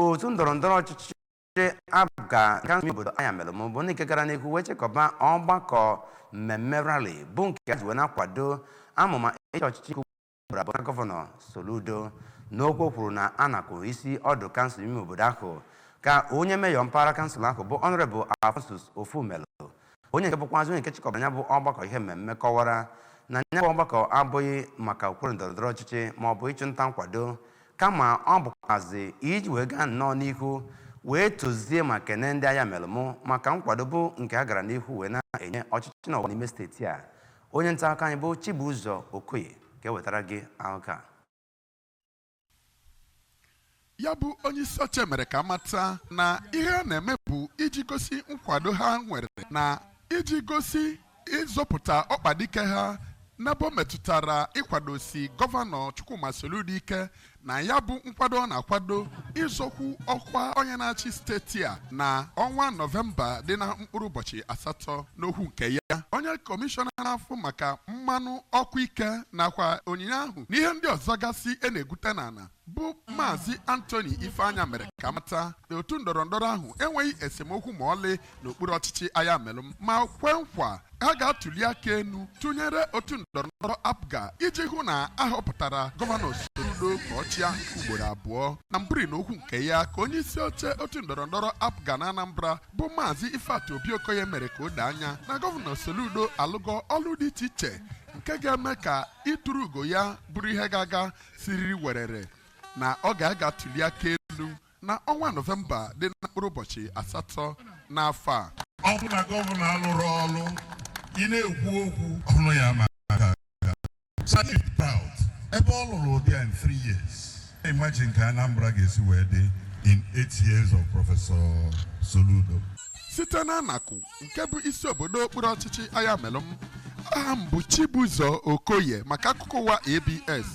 Otu ndọrọ ndọrọ ọchịchị APGA kansụl obodo Ayamelụm bụ ndị nke gara n'ihu wee chịkọba ọgbakọ mmemme rally bụ nke ha ji wee na-akwado amụma ịchị ọchịchị ugboro abụọ na Gọvanọ Soludo. N'okwu o kwuru na Anaku, isi ọdụ kansụl ime obodo ahụ, ka onye meyọ mpaghara kansụl ahụ bụ Honorable Alphonsus Ofumelu, onye nke bụkwazị onye nke chịkọbara ya bụ ọgbakọ ihe mmemme, kọwara na ya bụ ọgbakọ abụghị maka okpuru ndọrọndọrọ ọchịchị ma ọ bụ ịchụ nta nkwado, kama ọ bụkwazị iji wee gaa nnọọ n'ihu wee tụzie ma kene ndị Ayamelụm maka nkwado bụ nke ha gara n'ihu wee na-enye ọchịchị n'ọgbọ n'ime steeti a. Onye nta akụkọ anyị bụ Chibụzọ Okoye ga-ewetara gị akụkọ a. Ya bụ onye isi oche mere ka mata na ihe a na-eme bụ iji gosi nkwado ha nwere na iji gosi ịzọpụta ọkpadike ha n'ebe o metụtara ịkwadosi Gọvanọ Chukwuma Soludo ike na ya bụ nkwado ọ na-akwado ịzọkwu ọkwa onye na-achị steeti a na ọnwa Nọvemba dị na mkpụrụ ụbọchị 8. N'okwu nke ya, onye kọmishọna na-afụ maka mmanụ ọkụ ike nakwa onyinye ahụ na ihe ndị ọzọ gasị e na-egwute n'ala bụ Maazị Anthony Ifeanya mere ka mata na otu ndọrọ ndọrọ ahụ enweghị esemokwu ma ọlị n'okpuru ọchịchị Ayamelụm, ma kwe nkwa ha ga-atụli aka enu tụnyere otu ndọrọ ndọrọ APGA iji hụ na a họpụtara Gọvanọ Soludo ka ọ chịa nke ugboro abụọ. Na mbụri n'okwu nke ya, ka onye isi oche otu ndọrọ ndọrọ APGA na Anambra bụ Maazị Ifeatụ Obi Okoye mere ka o doo anya na Gọvanọ Soludo alụgo ọlụ dị iche iche nke ga-eme ka ịtụrụ ugo ya bụrụ ihe ga-aga siriri werere, na ọ ga-aga tuli aka elu na ọnwa Nọvemba dị na mkpụrụ ụbọchị 8 n'afọ a. Ọ bụ na gọvanọ alụrụ ọrụ, ị na-ekwu okwu ọnụ ya ma aka aga. Proud ebe ọ lụrụ ụdị a in 3 years. Imagine ka Anambra ga-esi wee dị in 8 years of Professor Soludo. Site na Anaku nke bụ isi obodo okpuru ọchịchị Ayamelụm, aha m bụ Chibụzọ Okoye maka akụkọ ụwa ABS.